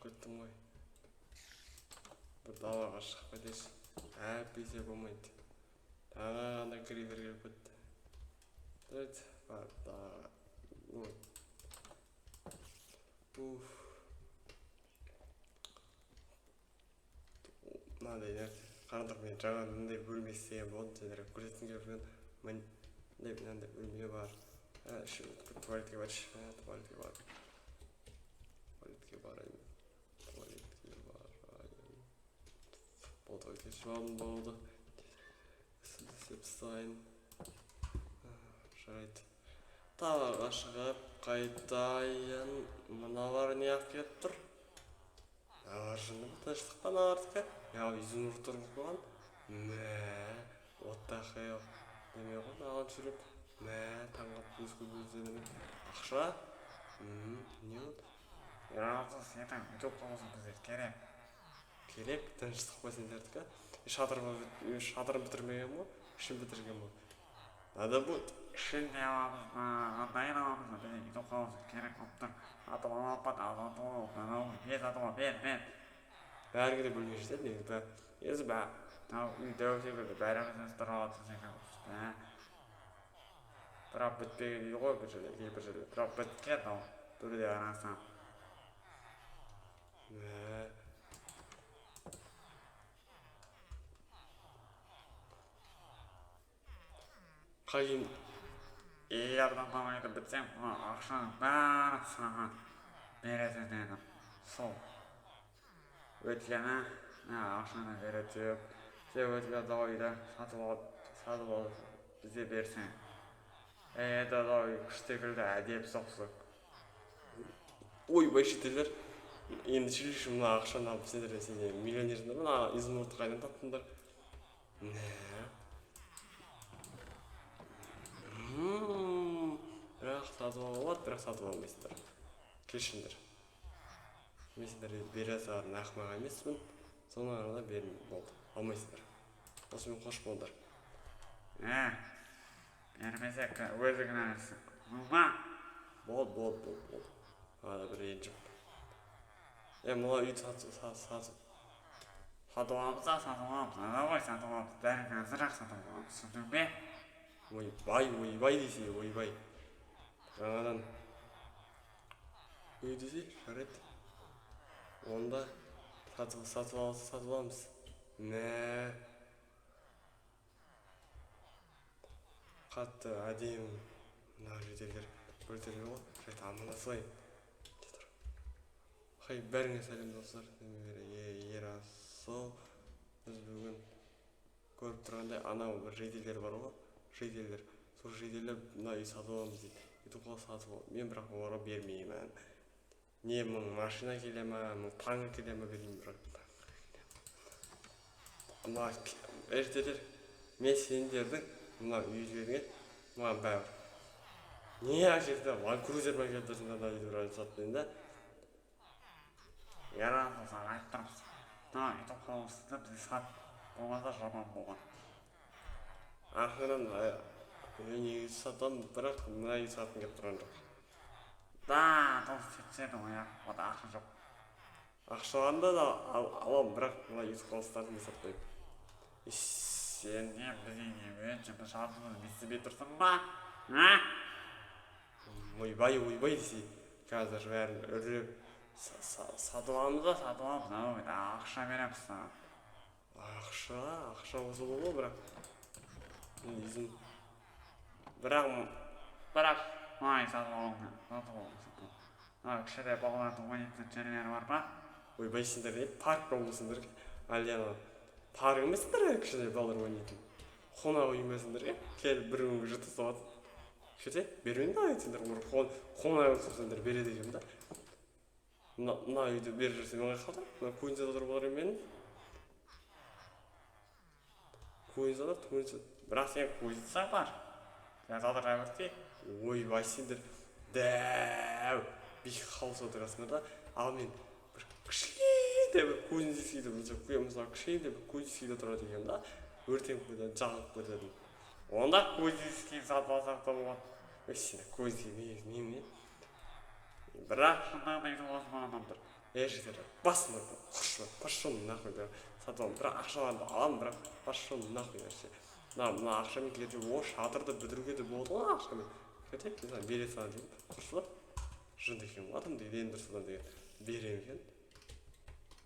Шаршап кеттім ғой. Бір далаға шығып кетейінші. Әйтпесе болмайды. Тағы ана кривер келіп кетті. Давайте барып далаға. Ой. Уф. Мынандай нәрсе. Қараңдар, мен жаңа мындай бөлме істеген болдым, сендерге көрсеткім келіп жүрген. Мындай мынандай бөлме бар. Іші туалетке барайыншы. Туалетке бар. Туалетке барайын. Туалетке барайын. Болды, туалетке шығып алдым, болды. Істеп тастайын. Жарайды. Далаға шығып қайтайын. Мыналар не алып келіп тұр? Мыналар жынды ма, тыныштық па мыналардікі? Я изумруд тұрғызып қойған. Мә, what the hell? Неме ғой, мынаған түсіріп. Мә, таңғалып көз көзіне. Ақша? Не болды? Ерасыл, сенің өтіп қаласың, бізге керек. Керек, тыныштық па сендердікі? Шатырын бітірмеген ғой, ішін бітірген ғой. Надо будет. Ішін де аламыз ба, андайын аламыз ба, бізге өтіп қаласың керек болып тұр. Сатып аламын ба, сатып аламын, мен сатып аламын, мен, мен. Бәріңе де бөлме жетеді негізі, бәрі. Негізі бәрі. Мынау үй дәу секілді, бәріміз тұра алатын секілді. Ә? Бірақ бітпеген үй ғой бір жерде, кейбір жерде. Бірақ біткен ол, түрде қарасаң. Мә. Қайын Егер мынауды бітсең, мына ақшаның бәрін саған беретін едім. Сол. Өйткені мына ақшаны бере түсіп, сен өткен үйді сатып алып, сатып алып бізге берсең. Енді анау үй күшті секілді, әдемі соқсың. Ойбай, шетелдер. Енді шүлші мына ақшаны алып сендер сендер миллионерсіңдер, мына изумрудты қайдан таптыңдар? Мә. Бірақ сатып алуға болады, бірақ сатып алмайсыңдар. Кешіріңдер. Мен сендерге бере салатын ақымақ емеспін. Соның арасында бермеймін, болды. Алмайсыңдар. Осымен қош болыңдар. Ә, бермесек өзі кінәлісің. Ма? Болды, болды, болды, болды. Ана бір ренжіп. Мына үйді сатып, сатып. Сатып аламыз да, сатып аламыз. Ана ғой, сатып аламыз. Бәрін қазір-ақ сатып аламыз. Түсіндің бе? Ойбай, ойбай десе, ойбай. Жаңадан үй десе, жарайды. Онда сатып, сатып ал, сатып аламыз. Мә. Қатты әдемі мына жительдер біртүрлі ғой. Жарайды, амандасайын. Хай, бәріңе сәлем, достар. Ерасыл. Біз бүгін көріп тұрғандай анау бір жительдер бар ғой. Жительдер. Сол жительдер мына үй сатып аламыз дейді. Ютубқа сатып ал. Мен бірақ оларға бермеймін. Не мың машина келе ма, мың танк келе ма, бермеймін бірақ. Мына жительдер, мен сендердің мына үйлеріңе маған бәрібір. Не әкелді? Ланд Крузер ма келді сендер мына үйді бір сатып берейін да. Ерасыл, саған айтып тұрмыз. Мына ютуб қаласында бізге сат. Болмаса жаман болған. Ақырын, мен негізі сатамын, бірақ мына үй сатқым келіп тұрған жоқ. Да, дос сөйтсең ғой, онда ақша жоқ. Ақшаларымды да аламын, бірақ мына үй қалыстарын мен сатпаймын. Сен не, бізге не, өтше бір шартымызды не істемей тұрсың ба? А? Ойбай, ойбай десе, қазір бәрін үрлеп сатып аламыз да. Сатып аламыз, анау ақша береміз саған. Ақша, ақша болса болды, бірақ мен изін. Бірақ Бірақ мына үй сатып алуың керек, сатып алуың керек. Мына кішкентай балалардың ойнайтын жерлері бар ма? Ойбай, сендер не парк болмасыңдар, әлде ана парк емессіңдер, кішкентай балалар ойнайтын. Қонақ үй емессіңдер, келіп бір күнге жыртып салатын. Кішкентай бермеймін да, сендер бір қонақ үй сендер береді екенмін да. Мына үйді беріп жіберсем оңай қалды. Мына кузницада тұрып алар едім мен. Кузницада, кузница. Бірақ сен кузницаң бар. Сен сатырға өтпей. Ойбай, сендер дәу биік хаус отырасыңдар да. Ал мен бір кішкентай бір кузнецкийде, мысалы, кішкентай бір кузнецкийде тұрады екенмін да. Өртеніп кетеді, жағылып кететін. Онда кузнецкий сатып алсақ та болады. Ой, сен кузнецкий немене? Бірақ шындығында ютуб қаласы маған ұнап тұр. Ей, жігіттер, басын құршы, пошел нахуй, бля. Сатып аламын, бірақ ақшаларды аламын, бірақ пошел нахуй вообще. Мына ақшамен келеді, о, шатырды бітіруге де болады ғой ақшамен. Хотя, не знаю, бере салады деймін. Құршы, жынды екен ғой адам деген, ең дұрыс адам деген. Бере ме екен?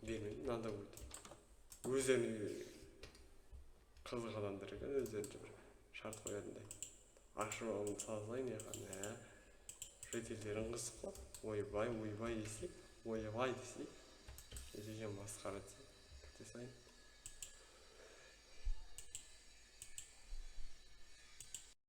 Бермеймін, надо будет. Өздеріне қызық адамдар екен, өздерінше бір шарт қоятындай. Ақша сала салайын, мә, жительдерің қызық қой. Ойбай, ойбай десе, ойбай десе, не деген масқара десе. Кете салайын.